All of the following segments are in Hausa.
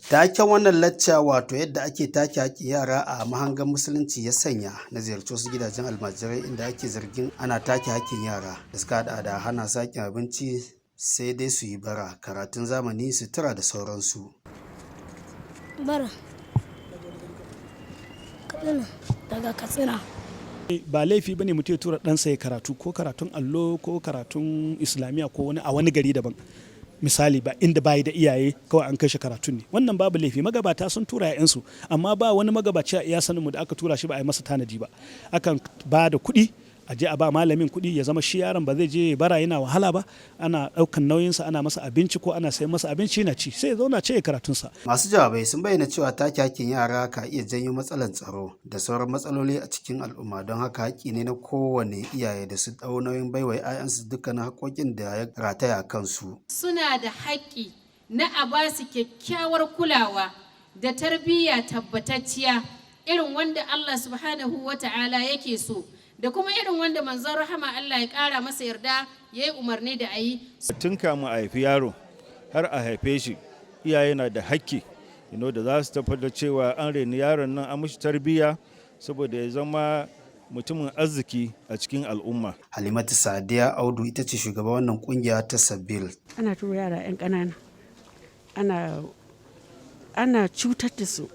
Taken wannan lacca, wato yadda ake take haƙƙin yara a mahangan Musulunci, ya sanya na ziyarci wasu gidajen almajirai inda ake zargin ana take haƙƙin yara da suka haɗa da hana sakin abinci sai dai su yi bara, karatun zamani, sutura da sauransu. Bara. Katsina, daga Katsina. Ba laifi bane mutum ya tura ɗansa ya karatu, ko karatun allo ko karatun Islamiyya ko wani a wani gari daban, misali ba inda bayi da iyaye, kawai an kashe karatun ne. Wannan babu laifi, magabata sun tura 'ya'yansu, amma ba wani magabaci a iya saninmu da aka tura shi ba a yi masa tanadi ba. Akan ba da kuɗi, a je a ba malamin kuɗi, ya zama shi yaron ba zai je bara yana wahala ba. Ana ɗaukan nauyinsa, ana masa abinci ko ana sayan masa abinci na ci, sai ya zauna ce ya karatunsa. Masu jawabai sun bayyana cewa take hakkin yara ka iya janyo matsalar tsaro da sauran matsaloli a cikin al'umma, don haka haƙƙi ne na kowane iyaye da su ɗau nauyin baiwa 'ya'yansu dukkanin haƙƙoƙin da ya rataya a kansu. Suna da haƙƙi na a ba su kyakkyawar kulawa da tarbiyya tabbatacciya, irin wanda Allah Subhanahu wa Ta'ala yake so, da kuma irin wanda Manzon Rahama, Allah ya ƙara masa yarda, ya yi umarni da a yi. Tun kamun a haifi yaro har a haife shi, iyaye na da hakki da za su tabbatar cewa an reni yaron nan, an mishi tarbiyya saboda ya zama mutumin arziki a cikin al'umma. Halimatu Sadiya Audu ita ce shugaban wannan kungiya ta Sabil. Ana tura yara 'yan ƙanana, ana cutar da su,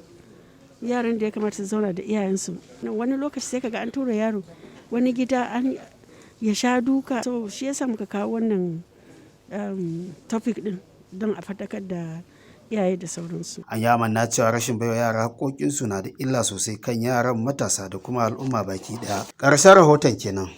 yaran da ya kamata su zauna da iyayensu. Wani lokaci sai kaga an tura yaro wani gida an ya sha duka. So shi yasa muka kawo wannan topic din don a faɗakar da iyaye da sauransu. An yi amanna cewa rashin baiwa yara haƙoƙinsu na da illa sosai kan yaran, matasa da kuma al'umma baki ɗaya. Ƙarshen rahoton kenan.